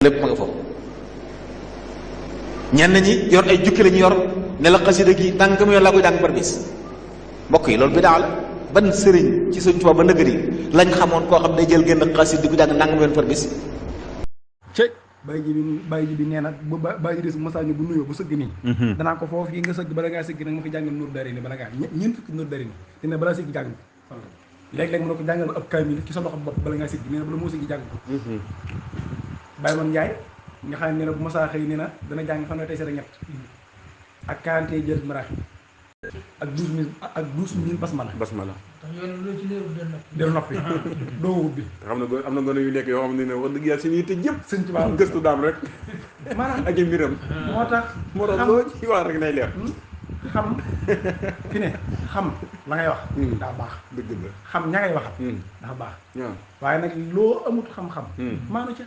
lépp ma nga foofu ñenn ñi yor ay jukki la ñu yor ne la xasida gi nangam yoon laa koy jàng par bis mbokk yi loolu bidaa la. ban sëriñ ci Sëriñ Tuubaa ba nëgër yi lañ xamoon koo xam ne jël génn xasida di ko jàng nangam yoon par bis. bàyyi ji bi nee na bu bàyyi ji masa ñu bu nuyoo bu sëgg nii danaa ko foofu yi nga sëgg bala ngaa sëgg nag ma fi jàngal nur dari ni bala ngaa ñeent fukki nur dari ni dina balaa sëgg jàng ko léeg-léeg mu ne ko jàngal ab kaamil ci sa loxo bopp bala ngaa sëgg nee na bala moo sëgg jàng ko Baye Man Njaay nga xam ne ne bu masaa xëy nee na dana jàng fanweeri tey seet ñett ak 40 jël maraax ak 12 000 basmala tax yoon lu ci leeru noppi doo ubbi xam na am na gone yu nekk yoo xam ne wax dëgg yàlla seen yitte yëpp sëñ Tuubaa gëstu daam rek maanaam ak i mbiram moo tax loo ci wax rek nay leer xam fi ne xam la ngay wax daa baax dëgg la xam ña ngay waxat daa baax waaw waaye nag loo amut xam-xam maanu ca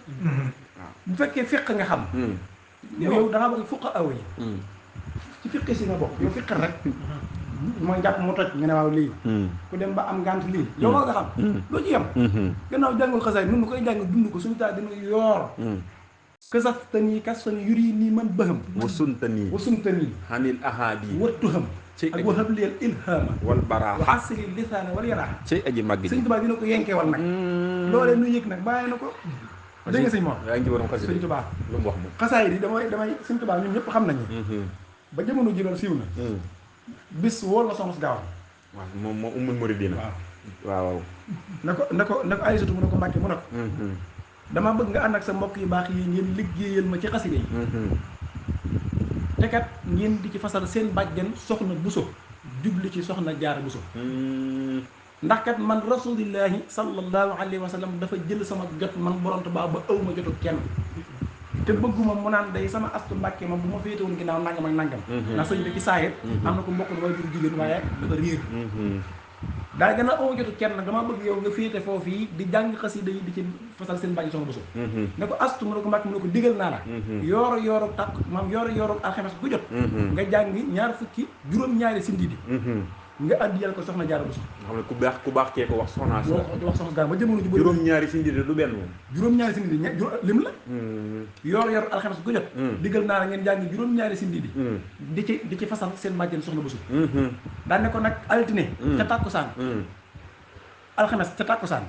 waaw bu fekkee fiq nga xam yow da ngaa bëgg fuqa aw yi ci fiqi si nga bokk yow fiqal rek mooy jàpp mu toj nga ne waaw lii ku dem ba am ngant lii yow moo nga xam loo ci yem gannaaw jàngul xasaay nun koy jàng dund ko suñu taa dina yoor kësaf te nii kas fan yuri nii man bëxam wasunta nii xanil ahadi wattu xam ak waxab leel ilhama wal baraaxa wa asli lisaana wal yaraa ci aji màgg sëñ Tuubaa dina ko yenkewal nag loolee nu yëg nag bàyyi na ko dégg nga sëñ moom yaa ngi ci waroon xasida sëñ Tuubaa lu mu wax moom xasaay yi damay sëñ Tuubaa ñun ñëpp xam nañu ba jamono ji loolu siiw na bis wóor la soxna si gaawam waaw moom ummul muridina waaw na ko Aysatu mu ne ko Mbàkke mu ne ko dama bëgg nga ànd ak sa mbokk yu baax yi ngeen liggéeyal ma ci xasida yi te kat ngeen di ci fasal seen bàjjen soxna Buso jubli ci soxna Jaara Buso ndax kat man rasulillahi sallallahu alayhi wa sallam dafa jël sama jot man borom Tuubaa ba aw ma jotu kenn te bëgguma mu naan day sama astu Mbàkke ma bu ma féete woon ginnaaw nangam ak nangam ndax sëñ bi ci saayir am na ko mbokk way jur jigéen waaye dafa réer daa gën a aw jotu kenn nag dama bëgg yow nga féete foofu yi di jàng xasida yi di ci fasal seen bàyyi soxna Buso ne ko astu mu ne ko Mbàkke mu ne ko digal naa la yooro takk maam yooro alxames bu jot nga jàng ñaar fukki juróom-ñaari sindi di nga addiyal ko soxna Jaara Buso nga xam ne ku baax kee ko wax soxna si wax soxna Jaara ba jamono ji juróom-ñaari sindi de du benn moom juróom-ñaari sindi di lim la yoor alxames bu jot digal naa la ngeen jàng juróom-ñaari sindi di ci fasal seen bàjjen soxna Buso daan ne ko nag altine ca tàkkusaan alxames ca tàkkusaan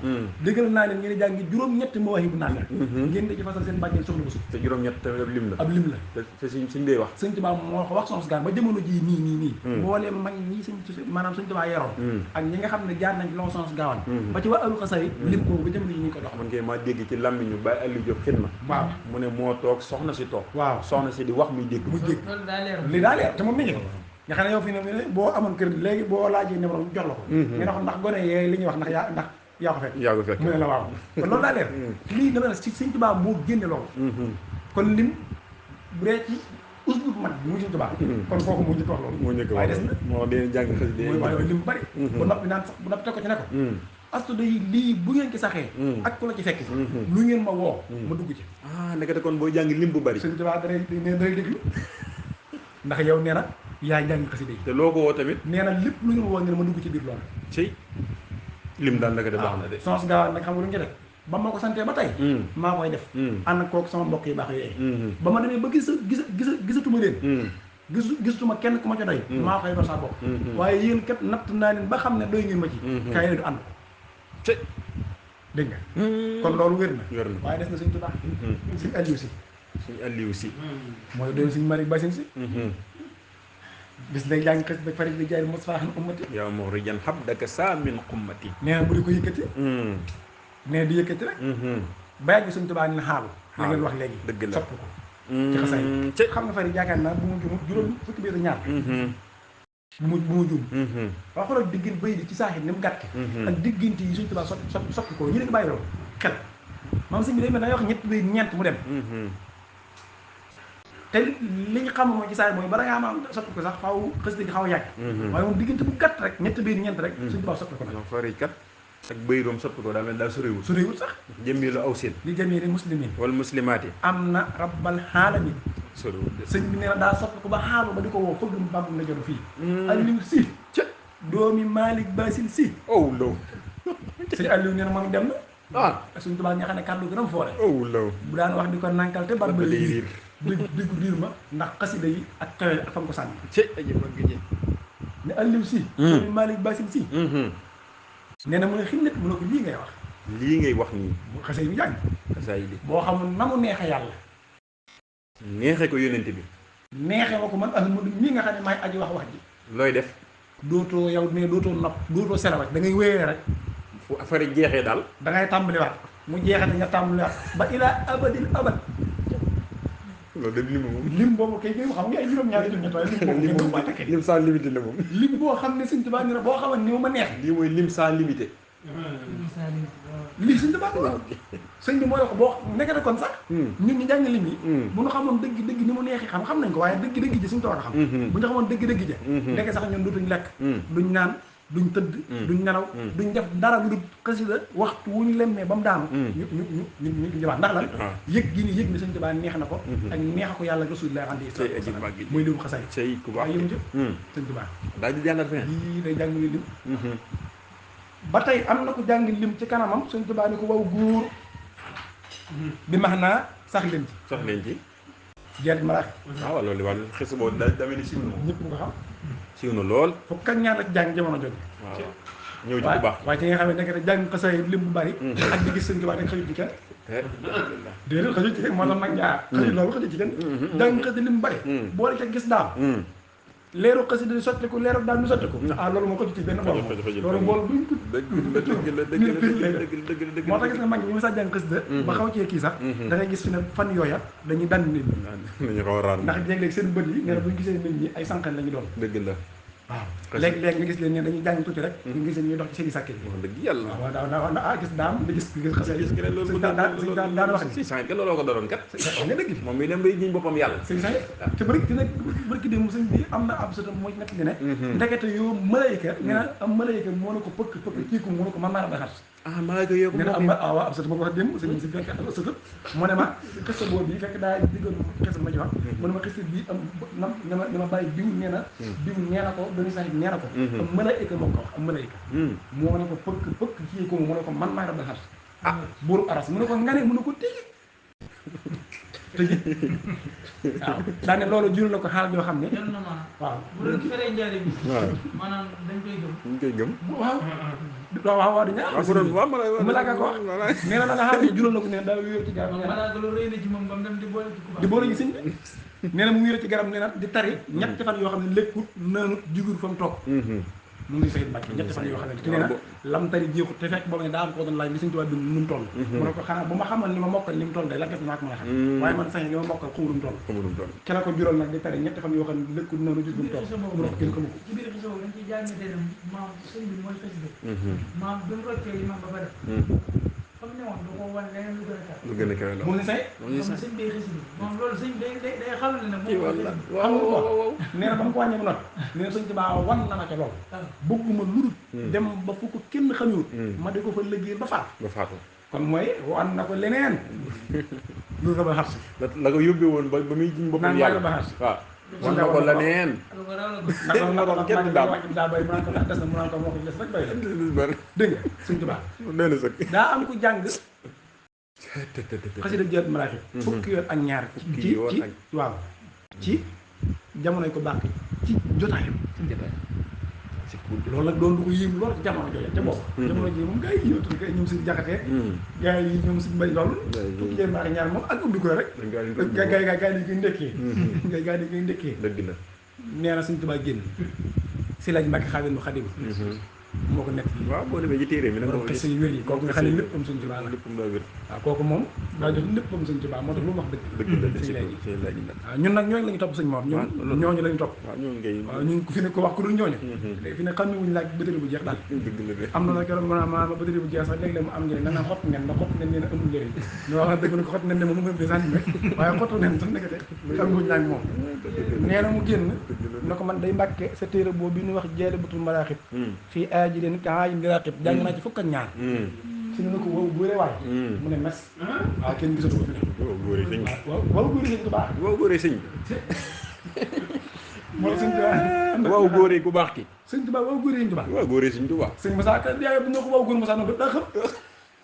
digal naa leen ngeen jàng juróom-ñetti mawaahibu naafi ngeen di ci fasal seen bàjjen soxna Buso te juróom-ñett te ab lim la te suñ dee wax sëñ Tuubaa moo ko wax soxna si gaan ba jamono ji nii mbooleem mag ñi maanaam sëñ Tuubaa yaroon ak ñi nga xam ne jaar nañ ci loxo soxna si gaawaan ba ci waa alu xasari lim ko ba jamono ji ñu ko dox man kay maa dégg ci làmmiñu Baye Aliou Diop xidma waaw mu ne moo toog soxna si toog waaw soxna si di wax muy dégg li daa leer te moom mi ngi nga xam ne yow fi ne boo amoon kër léegi boo laajee numéro jox la ko nga ne ko ndax gone yee li ñuy wax ndax yaa ko fekk mu ne la waaw kon loolu daa leer lii dama ne si sëñ Tuubaa moo génne loolu kon lim bu dee ci uslub mag bi mu sëñ Tuubaa kon kooku moo njëkk wax loolu waaye des na moo dee jàng xasida mooy waaye lim bari bu noppi naan sax bu noppi teg ko ci ne ko astu day lii bu ngeen ci saxee ak ku la ci fekk lu ngeen ma woo ma dugg ci nekkate kon booy jàng lim bu bari sëñ Tuubaa danay déglu ndax yow nee na yaay jàng xasida yi te loo ko woo tamit nee na lépp lu ngeen ma woo ngeen ma dugg ci biir loolu ci lim daal naka de baax na de soxna si gaawaan nag xam nga lu ñu def ba ma ko santee ba tey maa koy def ànd ak kooku sama mbokk yi baax yooyu ba ma demee ba gisatuma leen gisatuma kenn ku ma ca doy maa koy def saa bopp waaye yéen kat natt naa leen ba xam ne doy ngeen ma ci kaay ne du ànd ci dégg nga kon loolu wér na waaye des na Sëñ Tuubaa Sëñ Aliou Si mooy doon Sëñ Mari Basin Si bis day jàng xës ba fari di jaay mosfaaxan ummati yow moo rijan xab daka saa min xummati nee na bu di ko yëkkati nee na di yëkkati rek bayat bi Sëñ Tuubaa ni xaalu la ngeen wax léegi dëgg la sopp ko ci xasay xam nga fari yaakaar naa bu mu juum juróom fukki biir ñaar bu mu juum waa xoolal diggante bay di ci saaxit ni mu gàtte ak diggante yi Sëñ Tuubaa soppi ko ñu ne ko bàyyi loolu xel maam sëñ bi day mel da ngay wax ñett bay ñeent mu dem te li ñu xam mooy ci saa yi mooy bala ngaa ma soppi ko sax faaw xës gi xaw a yàgg waaye moom diggante bu gàtt rek ñett biir ñeent rek Sëñ Tuubaa soppi ko nag fari kat ak bëy doom soppi ko daa mel daal soriwul sax jëmmi lu aw seen li jamiili muslimin wal muslimaati am na rabbal alamin soriwul sëñ bi nee na daa soppi ko ba xaalu ba di ko woo fëgg mu bàmb na jot fii Aliou Si ca doomi Malick Basil Si low sëñ Aliou nee na moom dem na Sëñ Tuubaa nga xam ne kàddu gën a foore oh law bu daan wax di ko nankal te bat ba lay riir diggu riir ma ndax xasida yi ak xewel ak fam ko sànni ci aji mag ji ne Aliou si doomi Malick Bassine si nee na mu ne xim nit mu ne ko lii ngay wax lii ngay wax nii xase yi mu jàng xasaa yi di boo xamul na mu neexe yàlla neexe ko yónnente bi neexe ma ko man Ahmadu mii nga xam ne maay aji wax ji looy def dootoo yow ne dootoo nopp dootoo selawat da ngay wéyee rek fu affaire jeexee daal da ngay tàmbaliwaat mu jeexate nga tàmbaliwaat ba ilaa abadil abad loolu dem lim moom lim boobu kay gën xam nga ay juróom-ñaari lim ñett waaye lim boobu ngeen ko takkee lim sans limité la moom lim boo xam ne Sëñ Tuubaa ne boo xaman ni ma neex lii mooy lim sans limité lii Sëñ Tuubaa ko sëñ bi mooy wax boo nekkate kon sax ñun ñu jàng lim yi bu ñu xamoon dëgg ni mu neexi xam nañ ko waaye dëgg ji Sëñ Tuubaa ko xam bu ñu xamoon dëgg ja ndeke sax ñun dutuñ lekk duñ naan duñ tëdd duñ nelaw duñ def dara lu dul xasida waxtu wu ñu lemmee ba mu daanu ñu jëwaat ndax lan yëg gi ni yëg ni Sëñ Tuubaa neex na ko ak neex ko yàlla Rasulullah alayhi salaatu wa salaam mooy limu xasaay sey ku baax yëmu ci Sëñ Tuubaa daal di jàngat feneen lii day jàng lim ba tey am na ko jàng lim ci kanamam Sëñ Tuubaa ni ko waw góor bi max naa sax leen ci sax leen ci jeet maraax waaw loolu wàllu xis boobu da damee ni siiw na moom ñëpp nga xam siiw na lool fukk ak ñaar la ci jàng jamono jooju waaw ñëw ci bu baax waaye ci nga xam ne nekk jàng xasaay lim bu bari ak di gis Sëñ Tuubaa rek xëyut ci kenn déedéet xëyut ci kenn moo tax mag ñaar xëyut loolu xëyut ci kenn jàng xasida lim bu bari boole ca gis daam leeru xasida di sottiku leeru daal di sottiku loolu moo ko ci benn bool loolu bool buñ ko dëgg moo tax gis nga mag ñi ñu sa jàng xasida ba xaw cee kii sax da ngay gis fi ne fan yooya dañuy dand nit ñi nañu xaw a raar ndax léeg-léeg seen bët yi nee na bu ñu gisee nit ñi ay sànqal la ñu doon dëgg la waaw léeg-léeg nga gis leen ne dañuy jàng tuuti rek nga gis leen ñuy dox ci seen i sàkke yi wax dëgg yàlla waaw daa gis daam nga gis xasida gis nga loolu daan wax ni si sànq looloo ko daloon kat nga dëgg moom mi dem bay jiñ boppam yàlla sëñ sax te bëri dem sëñ bi am na ab sëtam mooy nekk li ne ndekete yoo malayka nee na am malayka moo na ko pëkk kii ko mu ne ko man maa la xat ah maa ngi yokk nee na am waaw ab sët ma ko wax démb sëñ si fekk ab sëtam mu ne ma xista boobu bi fekk daa diggoon xista ma ci wax mu ne ma xista bi am na ma bàyyi diw nee na ko dañu sax nee na ko am malayka moo ko wax am malayka moo ne ko pëkk kii ko mu ne ko man maa la xat ah buuru aras mu ne ko ngane mu ne ko tëj waaw daane loolu jural na ko xaal yoo xam ne waaw bu doon feree njaari bi waaw maanaam dañ koy gëm ñu koy gëm waaw dañu waaw bu doon waaw malaaka ko wax nee na la nga xam ne jural na ko ne daa wéer ci garab nee na malaaka loolu rëy na ci moom ba mu dem di boole ci ku baax di boole ñu sëñ bi nee na mu wéer ci garab nee na di tari ñetti fan yoo xam ne lekkut naanut jigul fa mu toog mu ngi sayit Mbàkke ñetti fan yoo xam ne ci nee na lam tari jeexut te fekk boobu ne daa am ko doon laaj li Sëñ Tuubaa dund nu mu toll mu ne ko xanaa bu ma xamal li ma mokkal ni mu toll day la naa ko mën a xam waaye man sax li ma mokkal xamul lu mu toll ke la ko jural nag di tari ñetti fan yoo xam ne lekkut naanut jigul mu toog mu ne ko kenn xamu ko ci biir xisa boobu dañ ciy jàngatee ne maam sëñ bi mooy xasida maam bi mu roccee imam ba pare xam ne woon da ko wan leneen lu gën a tar lu gën a kawe la mu ne say xam sëñ bay xasida moom loolu sëñ day xamal ne moom xam nga ko nee na ba mu ko wàññee mu not nee na Sëñ Tuubaa wan na ma ca lool bëgguma lu dul dem ba fu ko kenn xamul ma di ko fa liggéey ba faatu kon mooy wan na ko leneen lu ko ba xar si la ko yóbbee woon ba muy jiñ boppam yàlla ba xar si waaw wan na ko la neen ndax kenn daa wàcc daa bay mu naan ko ndax des na mu naan ko moo ko des rek bay la dégg nga Sëñ Tuubaa nee na sax daa am ko jàng xasida Jawaahirul Maraaxib fukki yoon ak ñaar ci waaw ci jamonoy ko baax ci jotaayam loolu nag doon du ko yéem lool ci jamono jooju te boobu jamono ji moom gars yi yëwtul gars yi ñoom si jaxatee gars yi ñoom si mbay loolu fukki yoon ak ñaar moom ak ubbi ko rek gars yi koy ndekkee gars yi koy ndekkee dëgg la nee na Sëñ Tuubaa génn si laaj Mbàkke Xaadimu Xaadim moo ko nekk waaw boo demee ci téere mi nag borom xese yu wér yi kooku nga xam ne léppam Sëñ Tuubaa la léppam daa wér waaw kooku moom daa jox léppam Sëñ Tuubaa moo tax lu mu wax dëgg sëñ laaj nag waaw ñun nag ñooñu la ñu topp sëñ Mor ñooñu la ñu topp waaw ñooñu ngay waaw ñun fi ne ko wax ku dul ñooñu léegi fi ne xam ne wuñu laaj bëtëri bu jeex daal dëgg la de am na nag keroog ma bëtëri bu jeex sax léeg-léeg mu am njëriñ na naan xott nen ndax xott nen nee na amul njëriñ ñu wax na dëgg na ko xott nen ne moom mu gën sànni rek waaye xottu nen sax nekkate xam nguñ laaj moom nee na mu génn na ko man day Mbàkke sa téere boobu bi ñu wax Jaalibatul Maraaxib fii aaji leen kaay ndiraqib jàng naa ci fukk ak ñaar si ne na ko wow góore waay mu ne mes waaw kenn gisatu ko fi ne waaw góore sëñ waaw góore sëñ bu baax waaw góore sëñ mooy sëñ Tuubaa waaw góore ku baax ki sëñ Tuubaa waaw góore sëñ Tuubaa waaw góore sëñ Tuubaa sëñ Moussa Ka yaay bu ñu ko waaw góor Moussa na daa xam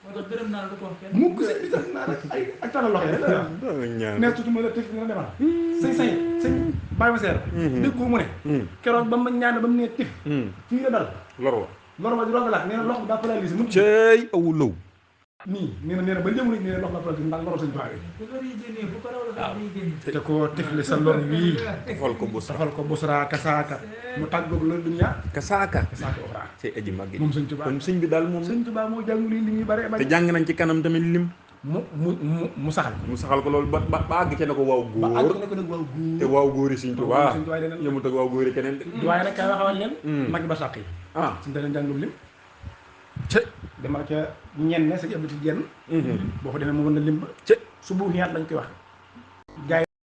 moo tax gërëm naa la du ko wax kenn. mukk sëñ bi sax naa rek ay ak tàllal loxo yi rek la ñaan nees tuuti ma la tëj nga demal sëñ bàyyi ma seer dégg ko mu ne keroog ba ma ñaan ba mu nee tif fii la dal lor wa lor ba di rogalaat nee na loxo bi daa paralysé mu cey awu lëw nii nee na ba njëmu nee na loxo daa paralysé ndax loro sëñ Tuubaa bi bu lor yi génnee bu ko raw la sax day génn. te ko tifli sa lor wii xool ko bu safal ko busra kasaaka mu tàggoog loolu dunya ka saaka kasaaka oxra cey aji màgg moom sëñ Tuubaa kon sëñ bi daal moom sëñ Tuubaa moo jàngul yi li ñuy bare te jàng nañ ci kanam tamit lim mu saxal mu saxal ko loolu ba àgg ca ne ko waaw ba àgg góor na ko nag waaw te waaw góor yi sëñ Tuubaa sëñ Tuubaa dana yëmut ak waaw góor yi keneen de waaye nag kay waxawal leen mag ba sàq yi ah suñu dana jàngul lim cey demal ca ñenn ne sa ëbbati jenn boo fa demee mu mën na lim ba cey su bu xiyaat lañ koy wax gaay